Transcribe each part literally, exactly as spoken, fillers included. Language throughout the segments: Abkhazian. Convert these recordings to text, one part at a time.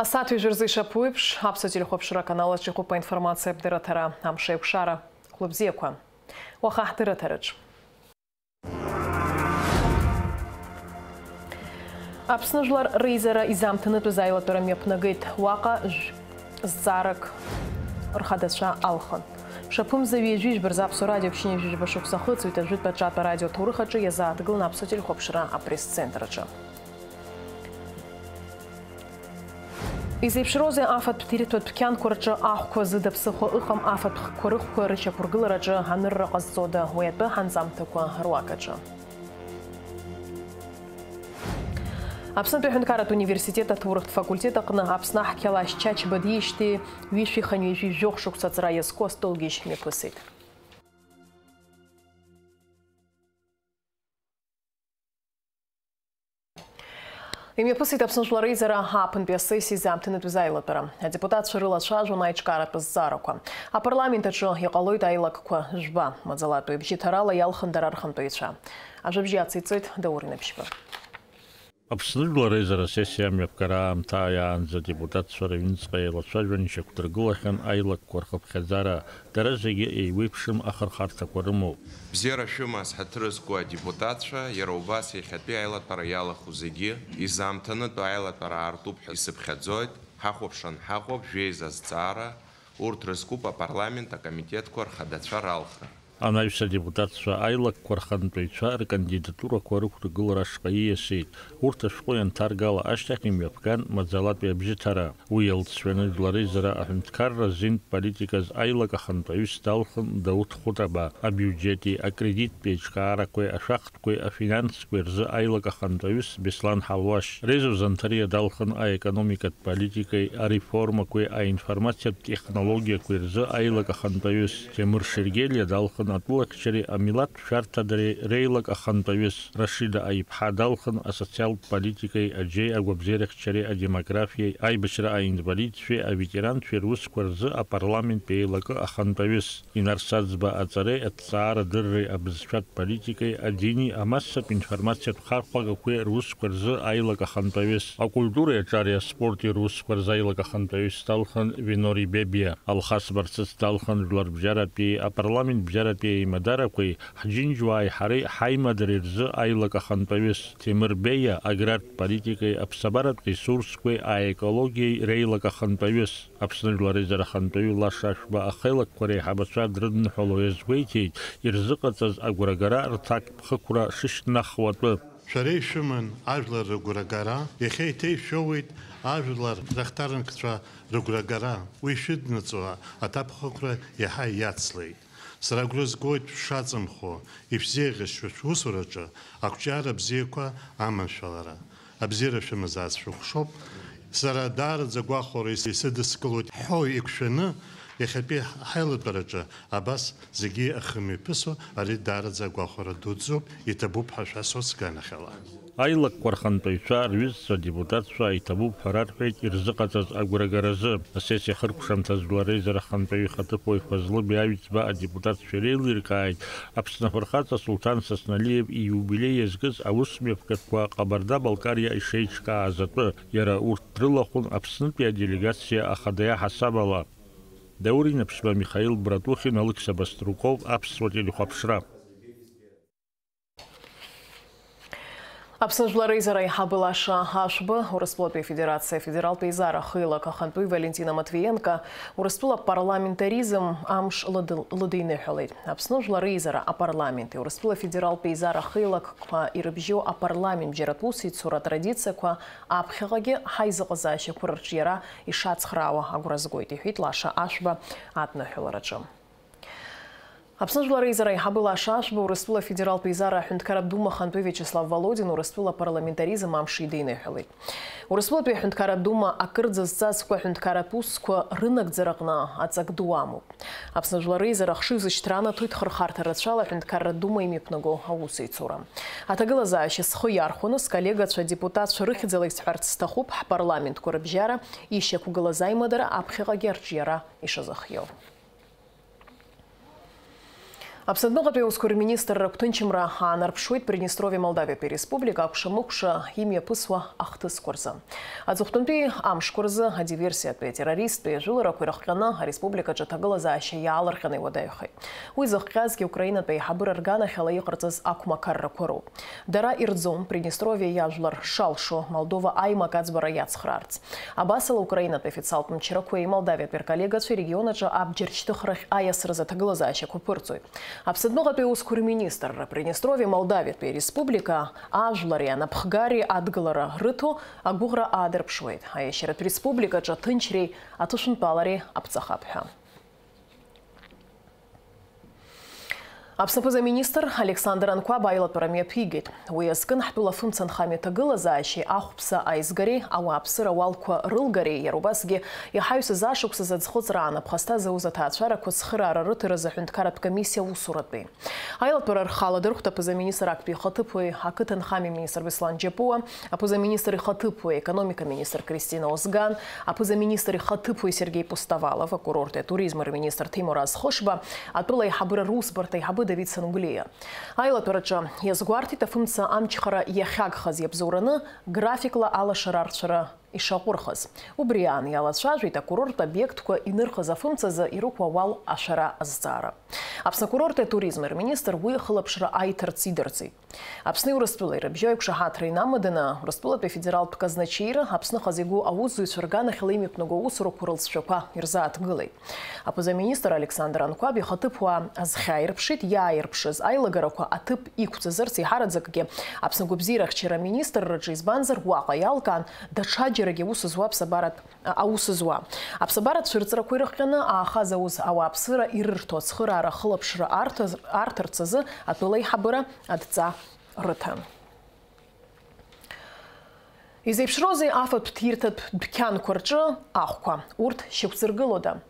Асааҭ ҩажәа рзы ишаԥу еиԥш, Аԥсуа телехәаԥшра аканал аҿы иҟоуп аинформациатә дырраҭара, амш аиқәшара. Хәлыбзиақәа. Уаха ҳдырраҭараҿ. Аԥсны жәлар реизара изаамҭанытәыз аилатәара мҩаԥнагеит. Уаҟа жәтә зҵаарак рхадацәа алхын. Шаԥымза ҩажәи жәба рзы Аԥсуа радио ԥшьынҩажәи жәба шықәса ахыҵуеит, ажәытә аҿатә арадиоҭоурых аҿы иазааҭгылан Аԥсуа телехәаԥшра апресс-центр аҿы. Изеиԥшроузеи афатә-ҭирҭәатә дәқьанқәа рҿы ахәқәа зыда ԥсыхәа ыҟам афатә-хкқәа рыхәқәа рышьақәыргылараҿы анырра ҟазҵода, уи атәы ҳанҵамҭақәа руак аҿы? Аԥснытәи аҳәынҭқарратә университет аҭоурыхтә факультет аҟны Аԥсны аҳқьала Ашьчачба диижьҭеи ҩышәи хынҩажәи жәохә шықәса аҵра иазку астолгьежь мҩаԥысит. Имҩаԥысит Аԥсны Жәлар Реизара ааԥынтәи асессиа изаамҭанытәыз аилатәара. Адепутатцәа рылацәажәон аиҿкааратә зҵаарақәа. Апарламент аҿы иҟалоит аилакқәа жәба. Маӡалатәи абжьыҭарала иалхын дара рхантәаҩцәа. Ажәабжь ациҵоит Даур Инаԥшьба. Аԥсны Жәлар Реизара асессиа амҩаԥгара аамҭа иаанӡа адепутатцәа рыҩныҵҟа еилацәажәон, ишьақәдыргылахьан аилакқәа рхыԥхьаӡара. Дара зегьы еиуеиԥшым ахырхарҭақәа рымоуп. Бзиара шәымаз ҳаҭыр зқәу адепутатцәа, иара убас иахьатәи аилатәара иалахәу зегьы, изаамҭанытәу аилатәара аартуп ҳәа исыԥхьаӡоит, ҳахәаԥшуан ҳаҟоуп жәеиза азҵаара, урҭ рызкуп апарламент акомитетқәа рхадацәа ралхра. Анаҩс адепутатцәа аилакқәа рхантәаҩцәа ркандидатурақәа рықәыргылара ашҟа ииасит. Урҭ ашәҟәы ианҭаргала ашьҭахь имҩаԥган маӡалатәи абжьыҭара. Уи иалҵшәаны Жәлар Реизара аҳәынҭқарра азинтә политиказ аилак ахантәаҩыс далхын Дауҭ Хәытаба, абиуџьети акредиттәи аиҿкаарақәеи ашәахтәқәеи афинансқәеи рзы аилак ахантәаҩыс Беслан Ҳалуашь, Резо Занҭариа далхын аекономикатә политикеи ареформақәеи аинформациатә технологиақәеи рзы аилак ахантәаҩыс, Ҭемыр Шергелиа далхын атәылахьчареи амилаҭ шәарҭадареи реилак ахантәаҩыс, Рашида Аиԥҳа далхын асоциалтә политикеи аџьеи агәабзиарахьчареи адемографиеи аибашьра аинвалидцәеи аветеранцәеи русқәа рзы апарламент еилакы ахантәаҩыс, Инар Саӡба аҵареи аҭҵаарадырреи абызшәатә политикеи адини амассатә информациатә хархәагақәеи русқәа рзы аилак ахантәаҩыс, акультуреи аҿареи аспорти русқәа рзы аилак ахантәаҩыс далхын Винори Бебиа, Алхас Барцыц далхын жәларбжьаратәи апарламент бжьаратәи аимадарақәеи Ҳџьынџьуааи ҳареи ҳаимадареи рзы аилак ахантәаҩыс, Ҭемыр Беиа аграртә политикеи аԥсабаратә ресурсқәеи аекологиеи реилак ахантәаҩыс, Аԥсны Жәлар Реизара ахантәаҩы Лаша Ашәба ахеилакқәа реиҳабацәа дрыдныҳәало иазгәеиҭеит ирзыҟаҵаз агәрагара рҭакԥхықәра шышьҭнахуа атәы. Шәара ишәыман ажәлар рыгәрагара, иахьа еиҭа ишәоуеит ажәлар рахҭарнакцәа рыгәрагара. Уи шәыднаҵо аҭакԥхықәра иаҳа иацлеит. Сара агәра згоит шәшаҵамхо, ишәзеиӷьасшьо шәусураҿы ақәҿиара бзиақәа аманшәалара. Абзиара шәымазааз шәыхәшоуп. Сара даараӡа агәахәара ис-, исыдыскылоит ҳәоу еиқәшәаны, иахьатәи ҳаилатәараҿы абас зегьы ахы мҩаԥысуа, ари даараӡа агәахәара дуӡӡоуп, иҭабуп ҳәа шәасҳәоит сганахьала. Аилакқәа рхантәаҩцәа рҩызцәа адепутатцәа иҭабуп ҳәа рарҳәеит ирзыҟаҵаз агәрагаразы. Асессиа ахыркәшамҭаз Жәлар Реизара ахантәаҩы ихаҭыԥуаҩ Фазлы Биаҩӡба адепутатцәа иреилиркааит Аԥсны афырхаҵа Сулҭан Сасналиев ииубилеи иазкыз аусмҩаԥгатәқәа Ҟабарда-Балкариа ишеиҿкааз атәы. Иара урҭ дрылахәын Аԥснытәи аделегациа ахада иаҳасаб ала. Даур Инаԥшьба, Михаил Братухин, Алықьса Баструков, Аԥсуа телехәаԥшра. Аԥсны Жәлар Реизара аиҳабы Лаша Ашәба Урыстәылатәи Афедерациа Афедералтә Еизара ахеилак ахантәаҩы Валентина Матвиенко Урыстәыла апарламентаризм амш лыд-, лыдиныҳәалеит. Аԥсны Жәлар Реизара апарламенти Урыстәыла Афедералтә Еизара ахеилакқәа ирыбжьоу апарламент бжьаратә усеицура атрадициақәа аԥхьаҟагьы ҳаизыҟазаашьақәа рырҿиара ишацхраауа агәра згоит, иҳәеит Лаша Ашәба адныҳәалараҿы. Аԥсны Жәлар Реизара аиҳабы Лаша Ашәба Урыстәыла Афедералтә Еизара Аҳәынҭқарратә Дума ахантәаҩы Виачеслав Володин Урыстәыла апарламентаризм амш идиныҳәалеит. Урыстәылатәи Аҳәынҭқарратә Дума акырӡа зҵазкуа аҳәынҭқарратә усқәа рынагӡараҟны аҵак ду амоуп. Аԥсны Жәлар Реизара ахшыҩзышьҭра анаҭоит хырхарҭа рацәала Аҳәынҭқарратә Дума имҩаԥнаго аусеицура. Аҭагылазаашьа схы иархәаны, сколлегацәа адепутатцәа рыхьӡала исҳәарц сҭахуп, ҳпарламентқәа рыбжьара ишьақәгылаз аимадара аԥхьаҟагьы арҿиара ишазыхиоу. Аԥсны адәныҟатәи аусқәа рминистрра агәҭынчымра аанарԥшуеит Приднестровиа Молдавиатәи Республика акәша-мыкәша имҩаԥысуа ахҭысқәа рзы. Аҵыхәтәантәи амшқәа рзы адиверсиатәи, атеррористтәи ажәыларақәа ирыхҟьаны ареспубликаҿы аҭагылазаашьа иаалырҟьаны иуадаҩхеит. Уи зыхҟьазгьы Украинатәи аиҳабыра рганахьала иҟарҵаз ақәмақаррақәа роуп. Дара ирӡом Приднестровиа иажәлар шалшо Молдова аимак аӡбара иацхраарц. Абасала, Украинатәи афициалтә мчрақәеи Молдавиатәи рколлегацәеи регион аҿы абџьар шьҭыхрахь аиасразы аҭагылазаашьақәа ԥырҵоит. Аԥсны адәныҟатәи аусқәа рминистрра Приднестровиа Молдавиатәи Республика ажәлари анапхгари адгылара рыҭо агәыӷра аадырԥшуеит. Аиашьаратә республикаҿы аҭынчреи аҭышәынтәалареи аԥҵахап ҳәа. Аԥсны аԥыза-министр Александр Анқәаб аилатәара мҩаԥигеит. Уи азкын ҳтәыла афымца анхамҩа аҭагылазаашьеи ахәԥса аизгареи, ауааԥсыра ауалқәа рылгареи, иара убасгьы иҳаҩсыз ашықәсазы аӡхыҵраан аԥхасҭа зауз аҭаацәарақәа цхыраара рыҭаразы аҳәынҭқарратә комиссиа аусуратәи. Аилатәара рхы аладырхәт аԥыза-министр актәи ихаҭыԥуаҩ, ақыҭанхамҩа министр Беслан Џьапуа, аԥыза-министр ихаҭыԥуаҩ, аекономика министр Кристина Озган, аԥыза-министр ихаҭыԥуаҩ Сергеи Пустовалов, акурорти атуризми рминистр Ҭемураз Хышба, атәыла аиҳабыра русбарҭа аиҳабы Давид Сангәлиа. Аилатәараҿы иазгәарҭеит афымца амчхара иахьагхаз иабзоураны графикла алашара арцәара ишаҟәырхыз. Убри аан иалацәажәеит акурорттә обиектқәа инырхыз афымцазы ирықәу ауал ашәара азҵаара. Аԥсны акурорти атуризми рминистр уи ахылаԥшра аиҭарц идырҵеит. Аԥсни Урыстәылеи рыбжьоу аиқәшаҳаҭра инамаданы, Урыстәылатәи афедералтә казначеира Аԥсны хазы игоу аусзуҩцәа рганахьала имҩаԥнаго аусурақәа рылҵшәақәа ирзааҭгылеит. Аԥыза-министр Александр Анқәаб ихаҭыԥуаа азхьааирԥшит, иааирԥшыз аилагарақәа аҭыԥ иқәҵазарц, еиҳараӡакгьы Аԥсны агәабзиарахьчара аминистрраҿы, избанзар, уаҟа иалкаан даҽаџьарагьы аус зуа аԥсабаратә, аус зуа. Аԥсабара цәырҵрақәа ирыхҟьаны ааха зауз ауааԥсыра ирырҭо ацхыраара ахылаԥшра арҭаз-, арҭарц азы атәыла аиҳабыра адҵа рыҭан. Изеиԥшроузеи афатә ҭирҭатә дәқьанқәа рҿы ахәқәа? Урҭ шьақәзыргылода?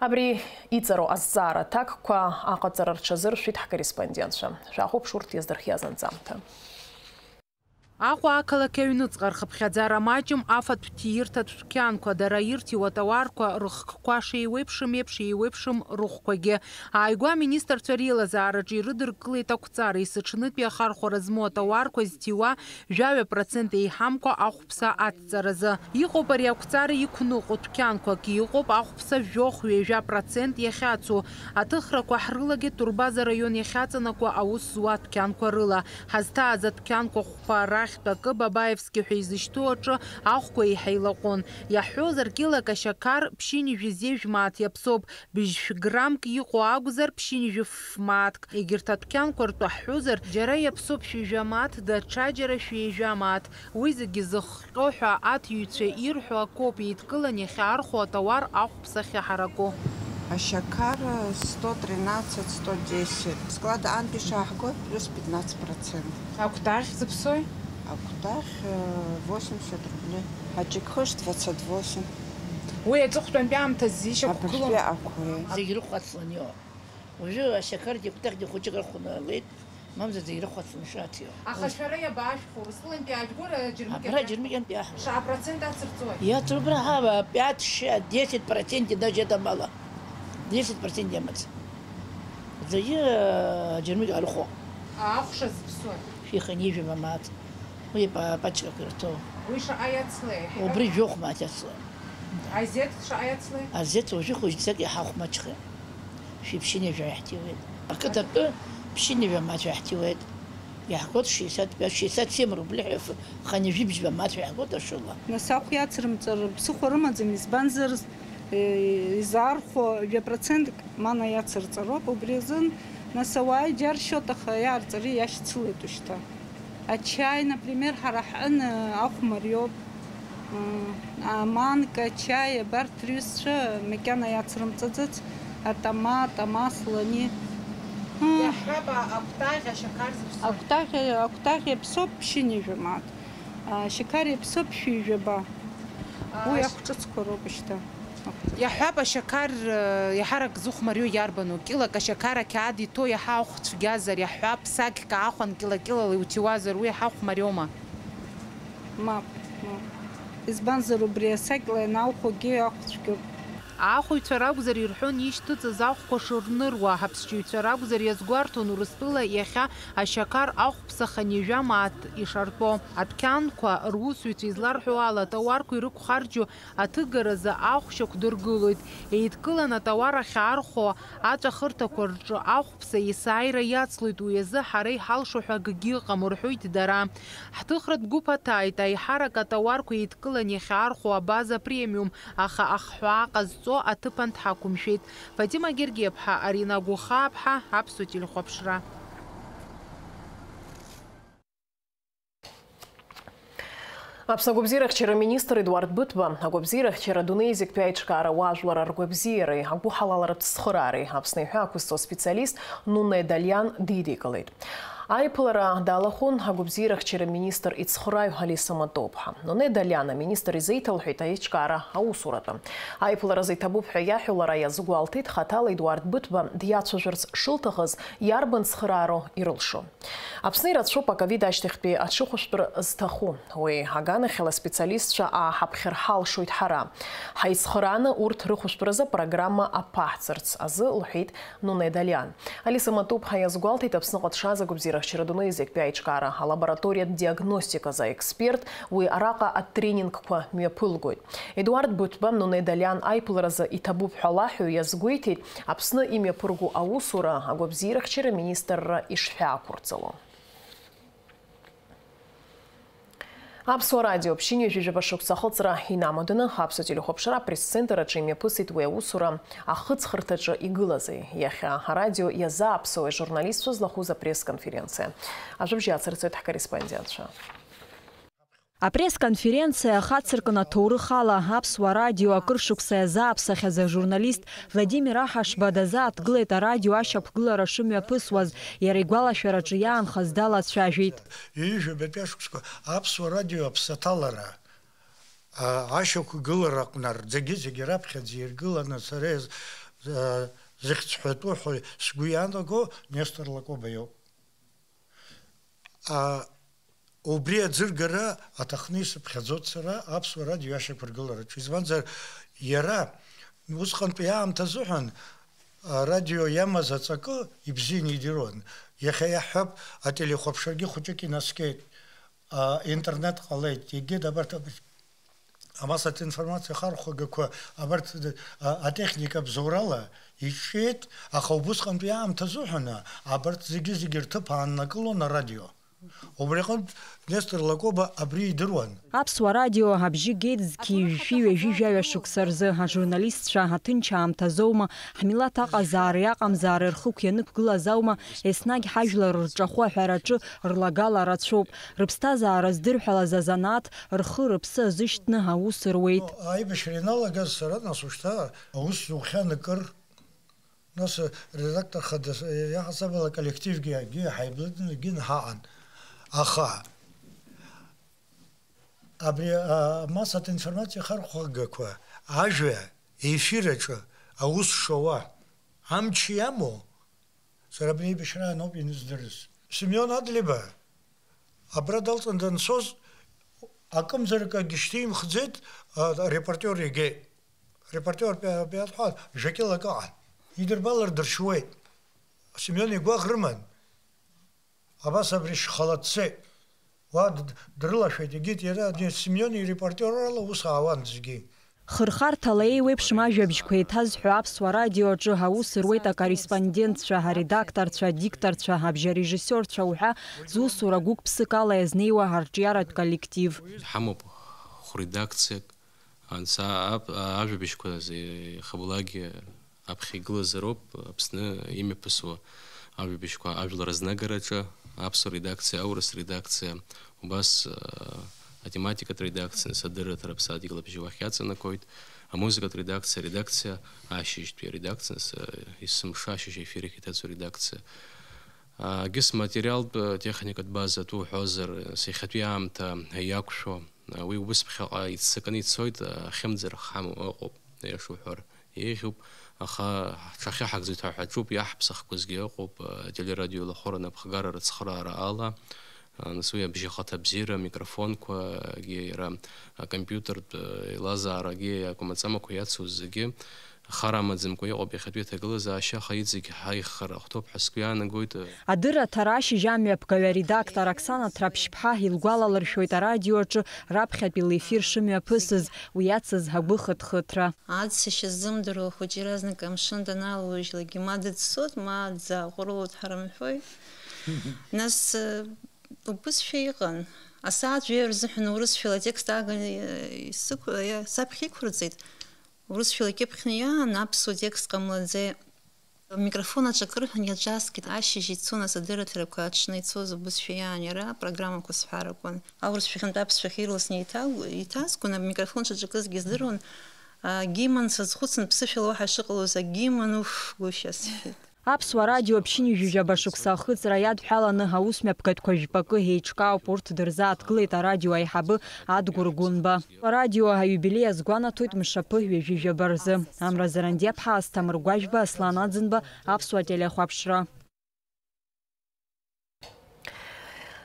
Абри иҵару азҵаара аҭакқәа аҟаҵара рҽазыршәеит ҳкорреспондентцәа. Шәахәаԥш урҭ иаздырхиаз анҵамҭа. Аҟәа ақалақь аҩныҵҟа рхыԥхьаӡара маҷым афатә ҭирҭатә дәқьанқәа, дара ирҭиуа атауарқәа рыхкқәа шеиуеиԥшым еиԥш еиуеиԥшым рыхәқәагьы. Ааигәа аминистрцәа реилазаараҿы ирыдыркылеит ақәҵара, есыҽнытәи ахархәара змоу атауарқәа зҭиуа жәаҩа процент еиҳамкәа ахәԥса аҭҵаразы. Иҟоуп ари ақәҵара иқәныҟәо дәқьанқәак, иҟоуп ахәԥса жәохә-ҩажәа процент иахьацу. Аҭыхрақәа ҳрылагеит Турбаза араион иахьаҵанакуа аус зуа адәқьанқәа рыла. Ҳазҭааз адәқьанқәа хәба рахьтә акы Бабаевски ҳәа изышьҭоу аҿы ахәқәа еиҳа илаҟәын. Иаҳҳәозар, кьылак ашьақар ԥшьынҩажәи зежә мааҭ иаԥсоуп. Быжьшә граммк иҟоу акәзар, ԥшьынҩажәи ф мааҭк. Егьырҭ адәқьанқәа ртәы ҳҳәозар, џьара иаԥсоуп шәи жәа мааҭ, даҽаџьара шәи жәа мааҭ. Уи зегьы зыхҟьо ҳәа аҭиҩцәа ирҳәо акоуп, еидкылан иахьаархәо атауар ахәԥса ахьаҳараку. Ашьақар сто тринадцать, сто десять. Склад аантәи шааҳго, плюс пятнадцать процентов. Акәтаӷь зыԥсои? Акәтаӷь, э, восемьдесят рублей. Аҷыкхыш двадцать восемь. Уи аҵыхәтәантәи аамҭазы ишьақәгылоу? Абыржәтәи ақәа. Зегь рыхәацлан иоуп. Уажәы ашьақаргьы акәтаӷьгьы хәыҷык рыхәнаргеит, мамзар зегь рыхәацлан ишаҭиуа. Аха шәара иабаашәхәо, Урыстәылантәи иаажәгои, Џьармыкьантәи? Абра Џьармыкьантәи аҳ. Шаҟа процент ацырҵои? Иацуп, раҳа, пять, шесть, десять процентов даже это мало. Десять процентов иамаӡам. Зегьы, э, Џьармыкьа арыхәо. Ахәша зыԥсои? Шәихынҩажәи жәаба мааҭ. Уи па-, пачкақәа ирҭоу. Уи шаҟа иацлеи? Убри жәохә мааҭ иацлеит. Азеҭ шаҟа иацлеи? Азеҭ уажәы хәыҷӡак иаҳа хәмаҷхеит. Шәи ԥшьынҩажәа иаҳҭиуеит. Ақыҭатәы ԥшьынҩажәа мааҭ иаҳҭиуеит. Иаҳгоит шестьдесят пять, шестьдесят семь рубли ҳәа, хынҩажәи бжьба мааҭ иаҳгоит ашыла. Нас ахә иацрымҵар ԥсыхәа рымаӡам, избанзар, э, изаархәо жәа процентк мана иацырҵароуп, убри азын, нас, ауаа иџьаршьоит, аха иаарҵари иашьцылеит ушьҭа. Ачаи, например, ҳара ҳҟны ахә мариоуп. Аманка, ачаи, абарҭ рҩызцәа макьана иацрымҵаӡац, атама, атама, слани. Иаҳҳәап, а-, акәтаӷь ашьақар зыԥсоу. Акәтаӷь, акәтаӷь иаԥсоуп ԥшьынҩажәа мааҭ. Ашьақар иаԥсоуп шәи жәаба. А, уи аш- ахә ҿыцқәа роуп шьҭа. Иаҳҳәап, ашьақар, э, иаҳарак зыхә мариоу иарбану? Кьылак ашьақар ақьаад иҭоу иаҳа ахә цәгьазар, иаҳҳәап, сакьк аахәан кьыла-кьылала иуҭиуазар, уи иаҳа ахә мариоума? Мап, мап. Избанзар, убри асакьла ианаухәогьы ахә цәгьоуп. Аахәаҩцәа ракәзар ирҳәон ишьҭыҵыз ахәқәа шырныруа, аԥсшьаҩцәа ракәзар иазгәарҭон Урыстәыла иахьа ашьақар ахәԥсаханижәа мааҭ ишартәо. Адәқьанқәа русзуҩцәа изларҳәо ала, атауарқәа ирықәхарџьу аҭыгаразы ахә шьақәдыргылоит. Еидкыланы атауар ахьаархәо аҵәахырҭақәа рҿы ахәԥса есааира иацлоит, уи азы ҳара иҳалшо ҳәа акгьы ыҟам, рҳәоит дара. Ҳҭыхратә гәыԥ аҭааит, аиҳарак атауарқәа еидкылан иахьаархәо абаза премиум, аха ахҳәаа ҟазҵо аҭыԥан дҳақәымшәеит. Фатима Гергиаԥҳа, Арина Гәыхааԥҳа, Аԥсуа телехәаԥшра. Аԥсны агәабзиарахьчара министр Едуард Быҭәба агәабзиарахьчара адунеи зегьтәи аиҿкаара уаажәлар ргәабзиареи агәыҳалалратә цхыраареи Аԥсны иҳәа ақәызҵо аспециалист Нуне Далиан дидикылеит. Аиԥылара далахәын агәабзиарахьчара министр ицхыраҩ Алиса Матоуԥҳа. Нуне Далиан аминистр изеиҭалҳәеит аиҿкаара аусуратә. Аиԥыларазы иҭабуп ҳәа иаҳәо лара иазгәалҭеит, хаҭала Едуард Быҭәба диацәажәарц шылҭахыз иарбан цхыраароу ирылшо. Аԥсны ирацәоуп аковид ашьҭахьтәи аҽыхәышәтәра зҭаху. Уи аганахьала аспециалистцәа ааҳаԥхьар ҳалшоит ҳара. Ҳаицхырааны урҭ рыхәышәтәразы апрограмма аԥаҳҵарц азы, лҳәеит Нуне Далиан. Алиса Матуԥҳа иазгәалҭеит, Аԥсныҟа дшааз агәабзиарахьчара адунеи зегьтәи аиҿкаара алабораториатә диагностиказы аексперт, уи араҟа атренингқәа мҩаԥылгоит. Едуард Быҭәба Нуне Далиан аиԥыларазы иҭабуп ҳәа лаҳәо иазгәеиҭеит, Аԥсны имҩаԥырго аусура агәабзиарахьчара министрра ишшәаақәырҵало. Аԥсуа радио ԥшьынҩажәи жәаба шықәса ахыҵра инамаданы Аԥсуа телехәаԥшра апресс-центр аҿы имҩаԥысит уи аусура ахыҵхырҭаҿы игылази. Иахьа арадио иазааԥсоу ажурналистцәа злахәыз апресс-конференциа. Ажәабжь иацырҵоит ҳкорреспондентцәа. Апресс-конференциа ахацыркын аҭоурых ала Аԥсуа радио акыр шықәса иазааԥсахьаз ажурналист Владимир Аҳашба дазааҭгылеит арадио ашьақәгылара шымҩаԥысуаз, иара игәалашәараҿы иаанхаз далацәажәеит. Ҩажәа ҩбатәи ашықәсқәа Аԥсуа радио аԥсаҭалара, а, ашьақәгылара аҟны зегьы-зегьы раԥхьаӡа иргыланы сара иаз-, а, зыхьӡ ҳәатәу ҳәа сгәы иаанаго Нестор Лакоба иоуп. А, убри аӡыргара аҭахны исыԥхьаӡоит сара Аԥсуа радио ашьақәыргылараҿы. Избанзар, иара усҟантәи аамҭа азыҳәан арадио иамаз аҵакы ибзианы идыруан. Иахьа иаҳҳәап, ателехәаԥшрагьы хәыҷык инаскьеит, а, интернет ҟалеит, егьит абарҭ аб-, амассатә информациа ахархәагақәа абарҭ, а, атехника абзоурала иҿиеит, аха убысҟантәи аамҭа азыҳәан абарҭ зегьы-зегьы рҭыԥ ааннакылон арадио. Убри аҟынтә Нестор Лакоба абри идыруан. Аԥсуа радио абжьы геит зқьи жәшәи ҩажәи жәаҩа шықәса рзы ажурналистцәа аҭынч аамҭа азоума, ҳмилаҭ аҟазаареи аҟамзаареи рхықә ианықәгылаз аума, еснагь ҳажәлар рҿахәы аҳәараҿы рлагала рацәоуп. Рыԥсҭазаара здырҳәалаз азанааҭ рхы-рыԥсы азышьҭны аус руеит. Аибашьра ианалагаз сара, нас, ушьҭа аус зухьан акыр, нас, редактор хадас, иаҳасабала коллективгьы акгьы ҳаиблытәны акгьы нҳаҟан. Аха абри, а, амассатә информациа ахархәагақәа ажәа ефир аҿы аус шауа амч иамоу, сара абри аибашьраан ауп ианыздырыз. Семион Адлеиба абра далҵны данцоз, акымзарак акгьы шьҭимхӡеит, а, арепортиор игеит. Репортиор пе-, пе-, жәа-кьылак ыҟан. Идырбалар дыршьуеит. Семион игәаӷ рыман. Абас абри шьхала дцеит. Уа д-, дрылашәеит, егьит иара, ди-, Семион ирепортиорала ус аауан зегьы. Хырхарҭала еиуеиԥшым ажәабжьқәа еиҭазҳәо Аԥсуа радио аҿы аус руеит акорреспондентцәа, аредакторцәа, адикторцәа, абжьарежиссиорцәа уҳәа зусура гәык-ԥсык ала иазнеиуа арҿиаратә коллектив. Ҳамоуп хә-редакциак, анца ап-, а-, ажәабжьқәа зе-, иахьабалакгьы аԥхьа игылазароуп Аԥсны имҩаԥысуа ажәабжьқәа ажәлар азнагараҿы, аԥсуа редакциа, аурыс редакциа, убас, а, атематикатә редакциа, нас адырраҭара аԥсадгьыл абжьы уахь иаҵанакуеит, амузыкатә редакциа, аредакциа, ашьыжьтәи аредакциа, нас, а, есымша ашьыжь аефир ахь иҭаҵоу аредакциа. А, егьыс материалтә, а, техникатә база атәы уҳәозар, нас иахьатәи аамҭа иақәшәо, а, уи убыс ԥхьаҟа иццакны ицоит, а, ахьымӡара ҳамоу ыҟоуп, аиаша уҳәар. Еиӷьуп, аха ҳҽахьаҳагӡоит ҳәа ҳаҿуп, иаҳԥсахқәазгьы ыҟоуп, а, ателерадиоеилахәыра напхгара рыцхыраара ала, а, нас уи абжьы ахаҭа бзиара, амикрофонқәагьы, иара акомпиутертә, а, еилазаарагьы, акәамаҵамақәа иацу зегьы, Хар амаӡамкәа иҟоуп иахьатәи аҭагылазаашьа, аха иҵегь ҳаиӷьхар ахәҭоуп ҳәа сгәы иаанагоит. Адырраҭара ашьыжь амҩаԥгаҩ аредактор Оксана Ҭраԥшьԥҳа илгәалалыршәоит арадио аҿы раԥхьатәи лефир шымҩаԥысыз, уи ацыз агәыхыҭхыҭра. Аццышьа ззымдыруа ахәыҷы иаразнак амшын данаалужьлакгьы ма дыӡсоит, ма дзааҟәрылоит ҳәа рымҳәои. Нас, э, убызшәа иҟан. Асааҭ жәаҩа рзыҳәан урысшәала атекст ааганы, э, исықә-, э, саԥхьа иқәырҵеит. Урысшәала икьыԥхьны иаан аԥсуа текст ҟамлаӡеи. Амикрофон аҿы акыр ҳәа иаҿаскит, ашьыжь ицон асадырраҭарақәа аҽны ицоз убызшәа иаан иара апрограммақәа сҳәарақәан. Аурысшәахьынтә аԥсшәахь ирласны еиҭагу-, еиҭазгон, амикрофон шаҿакызгьы здыруан. Агимн сазхәыцын, ԥсышәала уаҳа ишыҟалоз агимн, уф, гәышьа сҳәеит. Аԥсуа радио ԥшьынҩажәижәаба шықәса ахыҵра иадҳәаланы аусмҩаԥгатәқәа жәпакы еиҿкаауп, урҭ дырзааҭгылеит арадио аиҳабы Адгәыр Гәынба. Арадио аиубилеи азгәанаҭоит мшаԥы ҩажәижәаба рзы. Амра Зарандиаԥҳа, Асҭамыр Гәажәба, Аслан Аӡынба, Аԥсуа телехәаԥшра.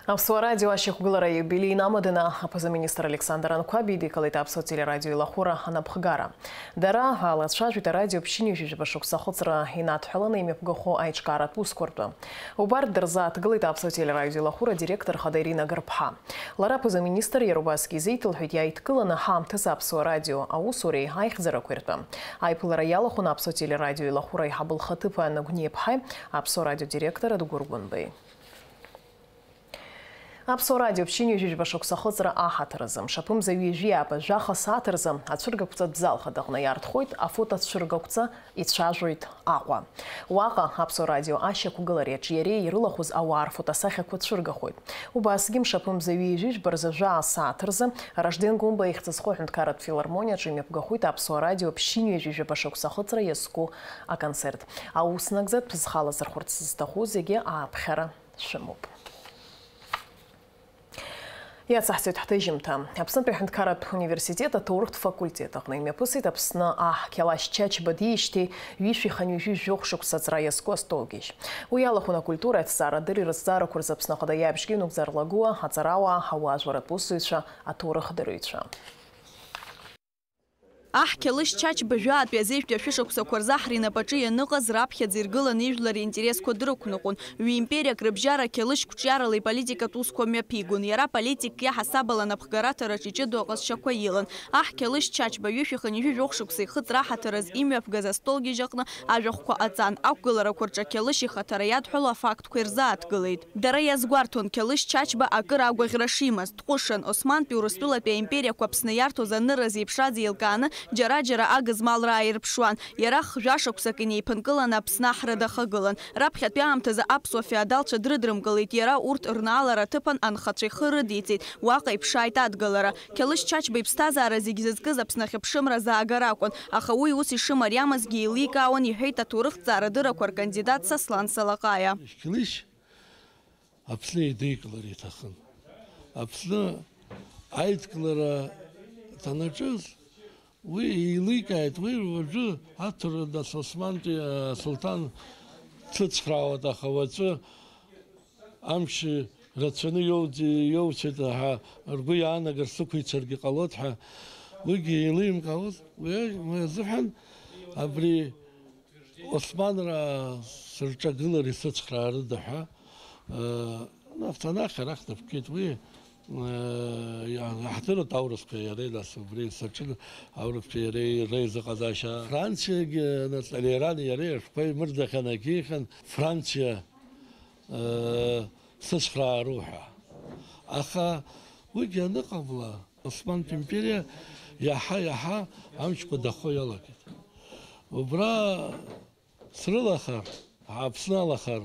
Аԥсуа радио ашьақәгылара аиубилеи инамаданы аԥыза-министр Александр Анқәаб идикылеит Аԥсуа телерадио илахәыра анапхгара. Дара алацәажәеит арадио ԥшьынҩажәижәаба шықәса ахыҵра инадҳәаланы имҩаԥгахо аиҿкааратә усқәа ртәы. Убарҭ дырзааҭгылеит Аԥсуа телерадио илахәыра адиректор хада Ирина Гырԥҳа. Лара аԥыза-министр иара убасгьы изеиҭалҳәеит иааидкыланы ҳаамҭазы Аԥсуа радио аусуреи аихьӡарақәеи ртәы. Аиԥылара иалахәын Аԥсуа телерадио илахәыра аиҳабы лхаҭыԥуаҩ Анагәниа ԥҳаи Аԥсуа радио директор Адгәыр Гәынбеи. Аԥсуа радио ԥшьынҩажәижәба шықәса ахыҵра аҳаҭыр азы, мшаԥымза ҩажәи ааба жәаха сааҭ рзы ацәыргақәҵатә зал хадаҟны иаартхоит афотоцәыргақәҵа, ицәажәоит Аҟәа. Уаҟа Аԥсуа радио ашьақәгылареи аҿиареи иаҿи ирылахәыз ауаа рфотосахьақәа цәыргахоит. Убасгьы мшаԥымза ҩажәи жәба рзы жәаа сааҭ рзы Ражден Гәымба ихьӡ зху аҳәынҭқарратә филармониаҿы имҩаԥгахоит Аԥсуа радио ԥшьынҩажәижәаба шықәса ахыҵра иазку аконцерт. Аус нагӡатә зхала зырхәарц зҭаху зегьы ааԥхьара шәымоуп. Иацаҳҵоит ҳҭыжьымҭа. Аԥснытәи аҳәынҭқарратә университет аҭоурыхтә факультет аҟны имҩаԥысит Аԥсны аҳ Қьалашь Чачба диижьҭеи ҩышәи хынҩажәи жәохә шықәса аҵра иазку астолгьежь. Уи иалахәын акультура, аҭҵаарадырреи рызҵаарақәа рзы Аԥсны Ахада иабжьгьы инагӡар лагәуа, аҵарауаа, ауаажәларратә усзуҩцәа, аҭоурых дырҩцәа. Аҳ Қьалышь Чачба жәаатәи азеижәтәи ашәышықәсақәа рзы ҳринапаҿы ианыҟаз раԥхьаӡа иргыланы ижәлар ринтересқәа дрықәныҟәон. Ҩ-империак рыбжьара Қьалышь қәҿиарала иполитикатә усқәа мҩаԥигон. Иара аполитикк иаҳасабала анапхгараҭараҿ иҷыдоу аҟазшьақәа илан. Аҳ Қьалышь Чачба ҩышәи хынҩажәи жәохә шықәса ихыҵра аҳаҭыр азы имҩаԥгаз астолгьежь аҟны ажәахәқәа ҟаҵан. Ақәгыларақәа рҿы ақьалышь ихаҭара иадҳәалоу афактқәа ирзааҭгылеит. Дара иазгәарҭон Қьалышь Чачба акыр агәаӷьра шимаз. Дҟәышын, Османтәи Урыстәылатәи аимпериақәа Аԥсны иарҭоз анырра зеиԥшраз еилкааны, џьара-џьара агызмалра ааирԥшуан. Иара хжәа шықәсак инеиԥынкыланы Аԥсны аҳра дахагылан. Раԥхьатәи аамҭазы аԥсуа феодалцәа дрыдрымкылеит, иара урҭ рнаалара аҭыԥан анхацәа ихы рыдиҵеит, уаҟа иԥшааит адгылара. Қьалышь Чачба иԥсҭазаара зегь зызкыз Аԥсны ахьыԥшымра заагара акәын, аха уи ус ишымариамызгьы еиликаауан, иҳәеит аҭоурыхҭҵаарадыррақәа ркандидат Сослан Салаҟаиа. Қьалышь Аԥсны еидикылар иҭахын. Аԥсны аидкылара ҭанаҿыз, уи еиликааит, уи уажәы аҭырра нас Османтәи асулҭан дцәыцхраауеит, аха уаҵәы амш рацәаны иоуӡ-, иоуцәеит ҳәа ргәы иаанагар сықәицаргьы ҟалоит ҳәа уигьы еилимгаоз, уи, уи азыҳәан абри Османраа сырҿагылар исыцхраарыда ҳәа, э, нас анахь арахь дыԥкит. Уи, э, иа-, иаҳдырит аурысқәеи иареи, нас убри саҿын аурысқәеи иареи реизыҟазаашьа. Франциагьы, нас Толерани иареи ашәҟәқәа еимырдахьан, агьихын, Франциа, э, сыцхраару ҳәа. Аха уигьы аныҟамла, Османтә империа иаҳа-иаҳа амчқәа дахо иалагеит. Убра срылахар, Аԥсны алахар,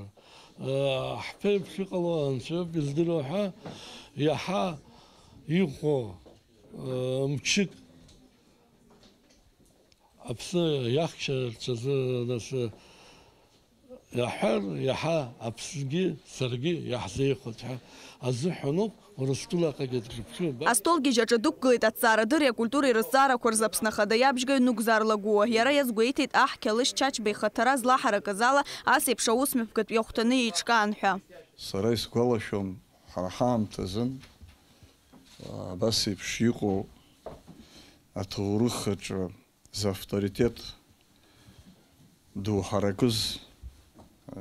ҳԥеиԥш иҟало анцәоуп издыруа ҳәа, иаҳа иӷәӷәоу мчык Аԥсны иахьчарц азы, нас, иаҳәар, иаҳа Аԥснгьы саргьы иаҳзеихәоит ҳәа азыҳәаноуп Урыстәылаҟагьы дшыԥшуа. Астолгьежь аҿы дықәгылеит аҭҵаарадырреи акультуреи рызҵаарақәа рзы Аԥсны Ахада иабжьгаҩ Нугзар Лагәыуа. Иара иазгәеиҭеит, аҳ Қьалышь Чачба ихаҭара злаҳаракыз ала, ас еиԥш аус мҩаԥгатә иахәҭаны еиҿкаан ҳәа. Сара исгәалашәом, ҳара ҳаамҭазын, абас еиԥш иҟоу аҭоурых аҿы завторитет Ду ҳаракыз, э,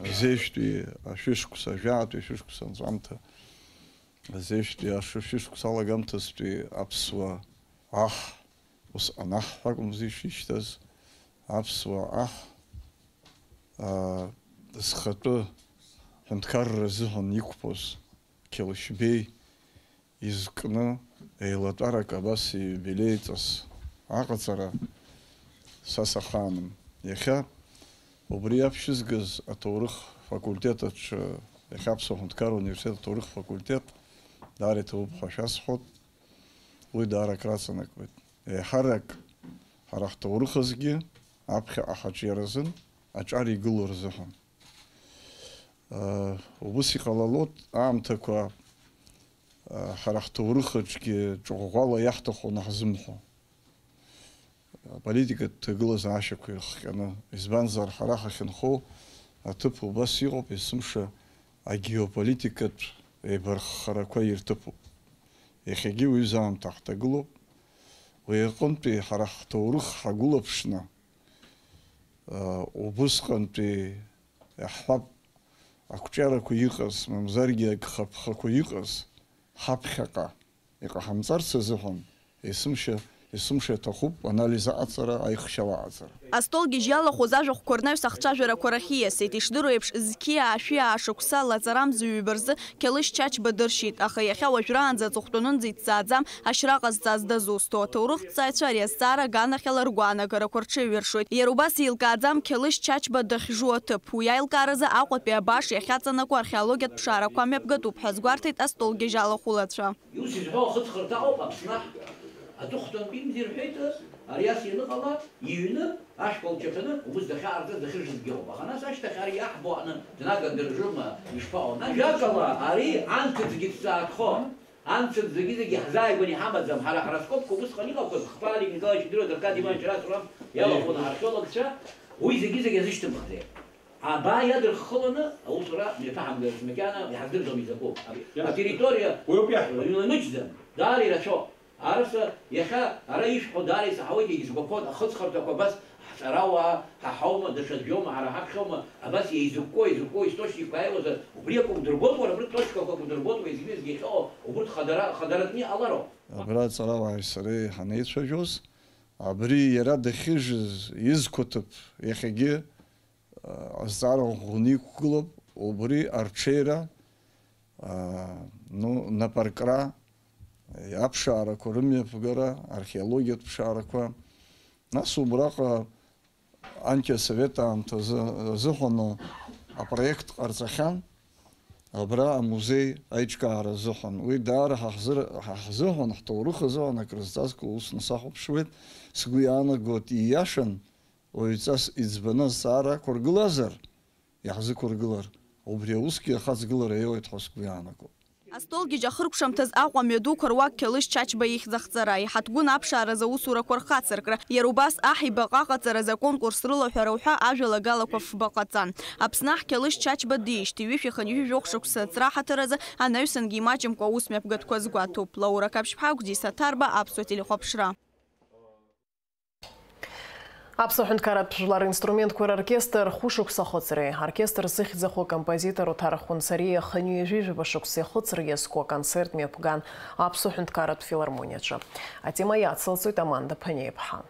азеижәтәи ашәышықәса, ажәаатәи ашәышықәса анҵәамҭа, азеижәтәи ашәышықәса алагамҭазтәи аԥсуа аҳ, усҟан аҳ ҳәа акәымзи ишишьҭаз, аԥсуа аҳ, а, зхатәы ҳәынҭқарра азыҳәан иқәԥоз Қьалышьбеи изкны еилатәарак абас ииубилеиҵас аҟаҵара са сахааным. Иахьа убри аԥшьызгаз аҭоурых факультет аҿы, иахьа Аԥсуа ҳәынҭқарра университет аҭоурых факультет даара иҭабуп ҳәа шәасҳәоит, уи даара акраҵанакуеит. Еиҳарак ҳара ҳҭоурыхазгьы аԥхьаҟа ҳаҿиаразын аҿар игылоу рзыҳәан. Э, убыс иҟалалоит аамҭақәа, э, ҳара ҳҭоурыхаҿгьы ҿыӷәӷәала иаҳҭаху анаҳзымҳәо. Аполитикатә ҭагылазаашьақәа ирыхҟьаны, избанзар, ҳара ҳахьынхо аҭыԥ убас иҟоуп, есымша агеополитикатә еибарххарақәа ирҭыԥуп. Иахьагьы уаҩызаамҭа ҳҭагылоуп. Уи аҟынтәи ҳара ҳҭоурых ҳагәылаԥшны, э, убысҟантәи иаҳҳәап, ақәҿиарақәа иҟаз, мамзаргьы агхаԥхақәа иҟаз ҳаԥхьаҟа иҟаҳамҵарц азыҳәан, есымша, есымша иаҭахуп анализ аҟаҵара, аихшьала аҟаҵара. Астол гьежь иалахәыз ажәахәқәа рнаҩс ахцәажәарақәа рахь ииасит. Ишдыру еиԥш, зқьи аашәи аашықәса лаҵарамза ҩба рзы Қьалышь Чачба дыршьит, аха иахьа уажәраанӡа аҵыхәтәанынӡа иҭҵааӡам ашьра ҟазҵаз дазусҭоу. Аҭоурыхҭҵааҩцәа ари азҵаара аганахьала ргәаанагарақәа рҽеиҩыршоит. Иара убас еилкааӡам Қьалышь Чачба дахьжу аҭыԥ. Уи аилкааразы Аҟәатәи абаш иахьаҵанакуа археологиатә ԥшаарақәа мҩаԥгатәуп ҳәа азгәарҭеит астол гьежь алахәылацәа. Ус изҳәо ахыҵхырҭа ауп Аԥсны аҳ-, аҵыхәтәантәи имзар ҳәеит, ари ас ианыҟала, иҩны, ашәқәа лчаԥаны, убыс дахьаҟарҵаз дахьыржызгьы ыҟоуп. Аха нас ашьҭахь ари иаҳбо аҟны днагадыржыма, ишԥаҟоу? Нас, ажәакала, ари анҭыҵгьы дҵаатәхон. Анҭыҵ зегьы-зегьы иаҳзааигәаны иҳамаӡам. Ҳара ҳараскопқәа убысҟан иҟақәаз, Хԥа Олег Николаевич идыруаз, Аркадий Иванович Расулан иалахәын археологцәа, уи зегьы-зегьы азышьҭымхзеи? Абаа иадырххыланы аусура мҩаԥаҳамгарц макьана иҳаздырӡом изакәу. Иа-, атерриториа уи ауп иаҳҳәо. Имаҷӡам, даара ирацәоуп. Араса, иахьа ара ишәҳәо даара исаҳауеит, егьызгәаԥхоит, ахыҵхырҭақәа абас ҳҵарауаа, ҳа ҳаума, даҽаӡәоума, ҳара ҳаԥхьоума, абас еизыкәкәо, еизыкәкәо источникқәа ааиуазар, убри акәым дырбоит, уара, абри точкақәа акәым дырбоит, уеизгьы-уеизгьы иахьыҟоу, убырҭ хадара-, хадаратәны иҟалароуп. Абра аҵарауааи сареи ҳанеицәажәоз, абри иара дахьыжыз изқәаҭыԥ иахьагьы азҵаара ӷәӷәаны иқәгылоуп, убри арҽеира, аа, ну, напаркра, аԥшаарақәа рымҩаԥгара, археологиатә ԥшаарақәа. Нас убраҟа антиасовет аамҭазы азыҳәан апроект ҟарҵахьан, абра амузеи аиҿкаара азыҳәан. Уи даара ҳа ҳзыр-, ҳа ҳзыҳәан, ҳҭоурых азыҳәан акрызҵазкуа усны сахәаԥшуеит. Сгәы иаанагоит, ииашан, уаҩҵас иӡбаны азҵаара ақәыргылазар, иаҳзықәыргылар, убри аусгьы ахаҵгылара иоуеит ҳәа сгәы иаанагоит. Астолгьежь ахыркәшамҭаз Аҟәа амҩадуқәа руак Қьалышь Чачба ихьӡ ахҵара, иҳаҭгәын аԥшааразы аусурақәа рхацыркра, иара убас аҳ ибаҟа аҟаҵаразы аконкурс рылаҳәара уҳәа ажәалагалақәа фба ҟаҵан. Аԥсны аҳ Қьалышь Чачба диижьҭеи ҩышәи хынҩажәи жәохә шықәса аҵра ҳаҭыр азы анаҩсангьы имаҷымкәа аус мҩаԥгатәқәа згәаҭоуп. Лаура Қаԥшьԥҳа, Гәдиса Ҭарба, Аԥсуа телехәаԥшра. Аԥсуа ҳәынҭқарратә жәлар ринструментқәа роркестр хәышықәса ахыҵреи, аоркестр зыхьӡ аху акомпозитор Оҭар Хәынҵариеи хынҩажәи жәаба шықәса иахыҵра иазку аконцерт мҩаԥган Аԥсуа ҳәынҭқарратә филармониаҿы. Атема иацылҵоит Аманда Ԥаниаԥҳа.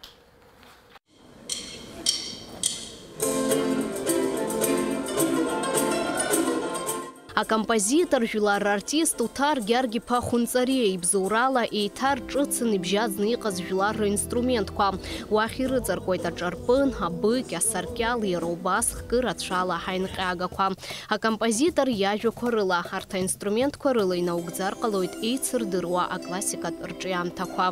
Акомпозитор, жәлар рартист Уҭар Гьаргь-иԥа Хәынҵариа ибзоурала еиҭа рҿыцын ибжьаӡны иҟаз жәлар ринструментқәа. Уахь ирыҵаркуеит аҿарпын, абыкь, асаркьал, иара убас хкы рацәала ҳаинҟьагақәа. Акомпозитор иажәақәа рыла, арҭ аинструментқәа рыла инаугӡар ҟалоит еицырдыруа аклассикатә рҿиамҭақәа.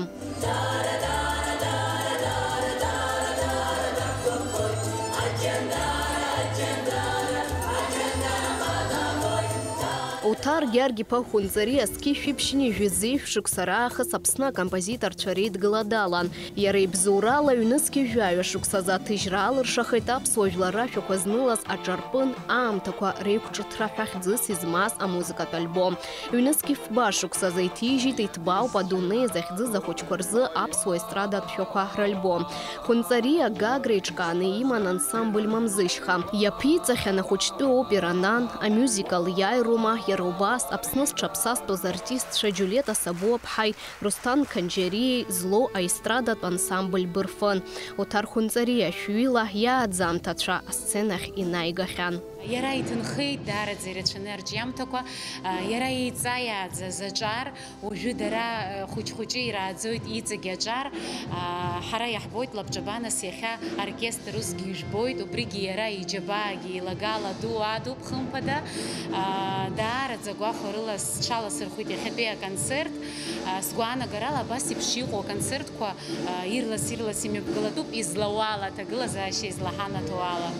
Оҭар Гьаргь-иԥа Хәынҵариа зқьи жәшәи ԥшьынҩажәи зеижә шықәса раахыс Аԥсны акомпозиторцәа реидгыла далан. Иара ибзоурала ҩнызқьи жәаҩа шықәсазы аҭыжьра алыршахеит аԥсуа жәлар рашәақәа знылаз аҿарпын, аамҭақәа реиқәҿыҭра ҳәа хьӡыс измаз амузыкатә альбом. Ҩнызқьи фба шықәсазы иҭижьит Иҭбаауп адунеи захьӡыз ахәыҷқәа рзы аԥсуа естрадатә шәақәа ральбом. Хәынҵариа Гагра иҿкааны иман ансамбль Мамзышьха. Иаԥиҵахьан ахәыҷтәы опера Нан, амюзикл Иааирума, иара убас Аԥсны зҽаԥсазтәыз артистцәа Џьулиета Сабуаԥҳаи Русҭан Қанџьариеи злоу аестрадатә ансамбль Бырфын. Оҭар Хәынҵариа шәҩыла иааӡамҭацәа асценахь инаигахьан. Иара иҭынхеит даараӡа ирацәаны арҿиамҭақәа, а, иара еиҵаиааӡаз аҿар, уажәы дара, а, хәыҷ-хәыҷы ирааӡоит иҵегь аҿар, а, ҳара иаҳбоит лабҿабанас иахьа оркестр усгьы ижәбоит, убригьы иара иџьабаагьы еилагала ду адуп, хымԥада, а, даараӡа гәахәарыла сҽаласырхәит иахьатәи аконцерт, а, сгәаанагарала абас еиԥш иҟоу аконцертқәа, а, ирлас-ирлас имҩаԥгалатәуп излауала аҭагылазаашьа излаҳанаҭо ала.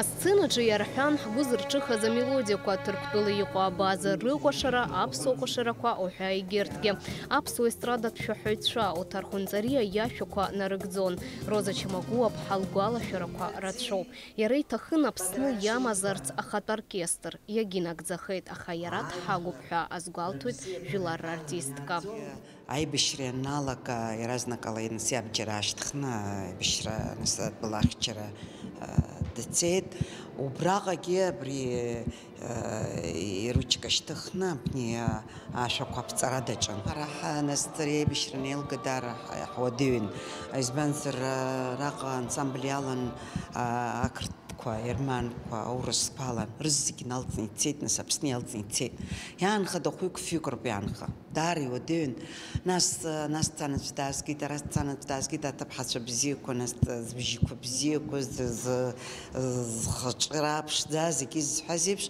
Асценаҿы иарҳәан, ҳгәы зырҿыхаз амелодиақәа, Ҭырқәтәыла иҟоу абаза рыкәашара, аԥсуа кәашарақәа уҳәа егьырҭгьы. Аԥсуа естрадатә шәаҳәаҩцәа Оҭар Хәынҵариа иашәақәа нарыгӡон. Роза Чамагәуаԥҳа лгәалашәарақәа рацәоуп. Иара иҭахын Аԥсны иамазарц ахатә оркестр. Иагьынагӡахеит, аха иара дҳагуп ҳәа азгәалҭоит жәлар рартистка. Аибашьра ианалага, иаразнакала нас иабџьар аашьҭыхны аибашьра, нас атәыла ахьчара, а, дцеит. Убраҟагьы абри, а, иручка шьҭыхны абни, а, ашәақәа аԥҵара даҿын. Ҳара ҳа-, нас аибашьра анеилга даара ҳа-, ҳуадаҩын. Избанзар, а, араҟа ансамбль иалан, а, ақырҭ қәа, ерманқәа, аурысқәа алан, рызегь налҵны ицеит, нас Аԥсны иалҵны ицеит. Иаанхада хәҩык-фҩык роуп иаанха. Даара иуадаҩын. Нас, нас дцан аӡә даазгеит, ара дцан аӡә даазгеит, аҭыԥҳацәа бзиақәа, нас збжьқәа бзиақәа, зы, зы, зхаҿра ԥшӡа, зегьы зҳәаз еиԥш,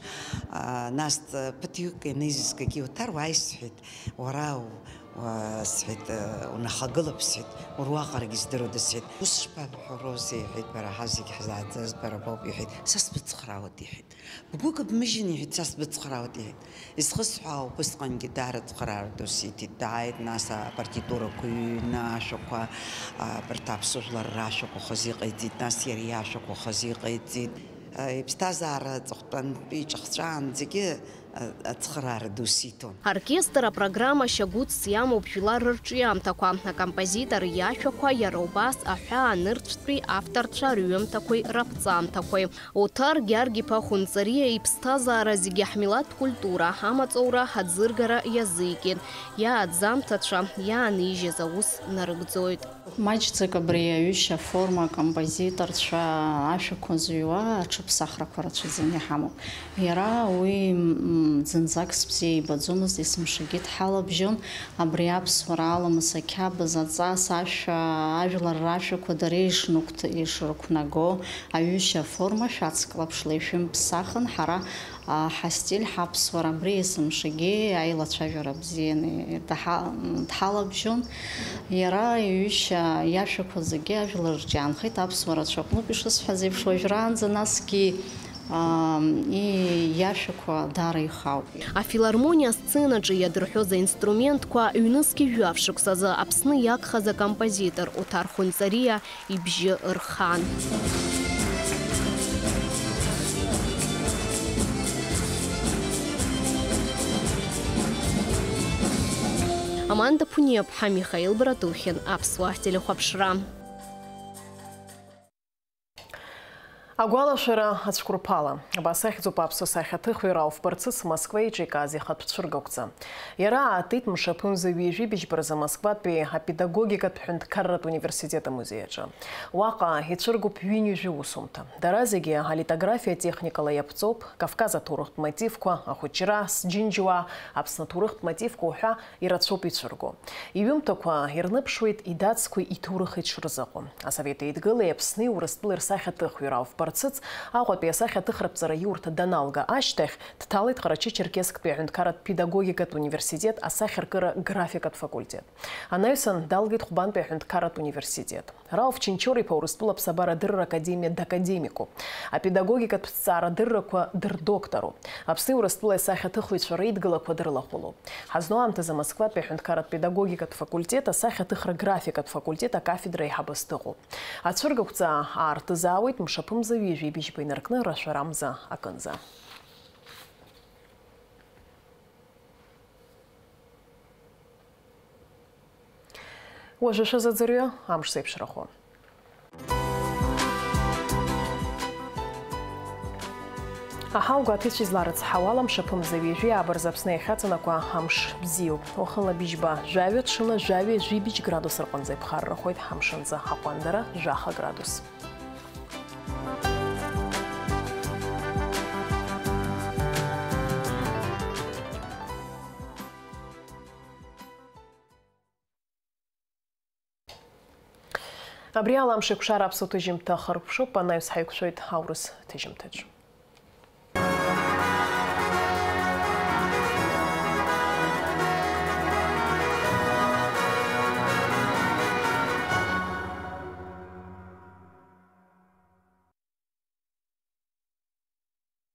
а, нас ԥыҭҩык ианеизызгагьы, Оҭар, уааи, сҳәеит, уара у-, Уа, сҳәеит, унахагылап, сҳәеит, уара уаҟарагьы здыруада, сҳәеит, ус шԥабҳәарозеи, иҳәеит, бара ҳа зегь ҳзааӡаз бара боуп, иҳәеит, са сбыцхраауеит, иҳәеит. Бгәы кабмыжьын, иҳәеит, са сбыцхраауеит, иҳәеит. Изхысҳәаау, убысҟангьы даара цхыраара ду сиҭеит, дааит, нас апартитурақәа ҩны ашәақәа, а, абарҭ аԥсуа жәлар рашәақәа хазы иҟаиҵеит, нас иара иашәақәа хазы иҟаиҵеит. А, иԥсҭазаара аҵыхәтәантәи иҿахҵәаанӡагьы ацхыраара ду сиҭон. Аоркестр апрограмма шьагәыҭс иамоуп жәлар рырҿиамҭақәа, акомпозитор иашәақәа, иара убас аҳәаанырцәтәи авторцәа рҩымҭақәеи раԥҵамҭақәеи. Оҭар Гьаргь-иԥа Хәынҵариа иԥсҭазаара зегьы ҳмилаҭтә культура, ҳамаҵура, ҳаӡыргара иазикит. Иааӡамҭацәа иаанижьыз аус нарыгӡоит. Маҷӡак абри аҩышьа аформа, акомпозиторцәа ашәақәа зыҩуа аҽыԥсахрақәа рацәаӡаны иҳамоуп. Иара уи, м, зынӡак сыбзиа ибаӡомызт, есымшагьы дҳалабжьон. Абри аԥсуара аламыс, ақьабз, аҵас, ашәа, ажәлар рашәақәа дара ишнықәҭ-, ишрықәнаго аҩышьа аформа шәацклаԥшла ишәымԥсахын, ҳара А, ҳастиль, ҳаԥсуара абри есымшагьы аилацәажәара бзианы даҳа-, дҳалабжьон. Иара иҩышьа иашәақәа зегьы ажәлар рҿы иаанхеит, аԥсуа рацәа аҟнытә, ишысҳәаз еиԥш, уажәраанӡа насгьы, а, и-, иашәақәа даара ихауп. Афилармониа асценаҿы иадырҳәоз аинструментқәа ҩнызқьи жәаф шықәсазы Аԥсны иагхаз акомпозитор Оҭар Хәынҵариа ибжьы рхан. Аманда Ԥуниаԥҳа, Михаил Братухин, Аԥсуа телехәаԥшра. Агәалашәара ацәқәырԥала. Абас ахьӡуп аԥсуа сахьаҭыхҩы Рауф Барцыц Москва иҿы икааз ихатә цәыргақәҵа. Иара аатит мшаԥымза ҩажәи быжьба рзы Москватәи апедагогикатә ҳәынҭқарратә университет амузеи аҿы. Уаҟа ицәыргоуп ҩынҩажәи усумҭа. Дара зегьы алитографиа техникала иаԥҵоуп, Кавказ аҭоурыхтә мотивқәа, ахәыҷра, сџьынџьуаа, Аԥсны аҭоурыхтә мотивқәа уҳәа ирацәоуп ицәырго. Иҩымҭақәа ирныԥшуеит идацқәеи иҭоурыхи дшырзыҟоу. Асовет Еидгылеи Аԥсни Урыстәылеи рсахьаҭыхҩы Рауф Цыц Аҟәатәи асахьаҭыхратә ҵараиурҭа даналга ашьҭахь, дҭалеит Ҟарачы-Черкессктәи аҳәынҭқарратә педагогикатә университет асахьаркыра графикатә факультет. Анаҩсан далгеит Хәбантәи аҳәынҭқарратә университет. Рауф Чынчор-иԥа Урыстәыла аԥсабара адырра академиа дакадемикуп. Апедагогикатә ҭҵаарадыррақәа дырдоктороуп. Аԥсни Урыстәылеи асахьаҭыхҩцәа реидгылақәа дрылахәылоуп. Ҳазну аамҭазы Москватәи аҳәынҭқарратә педагогикатә факультет асахьаҭыхра графикатә факультет акафедра аиҳабыс дыҟоуп. Ацәыргақәҵа аартызаауеит мшаԥымза ҩажәи быжьба инаркны рашәарамза акынӡа. Уажәы шәазыӡырҩы амш зеиԥшрахо. Аҳаугәаҭаҩцәа изларыцҳауала, мшаԥымза ҩажәи абырза Аԥсны иахьаҵанакуа амш бзиоуп. Уахынла быжьба жәаҩа, ҽынла жәаҩа жәибжь градус рҟынӡа иԥхаррахоит, амшынӡы аҟәандара жәаха градус. Абри ала амш еиқәшара аԥсуа ҭыжьымҭа хыркәшоуп, анаҩс ҳаиқәшәоит аурыс ҭыжьымҭаҿ.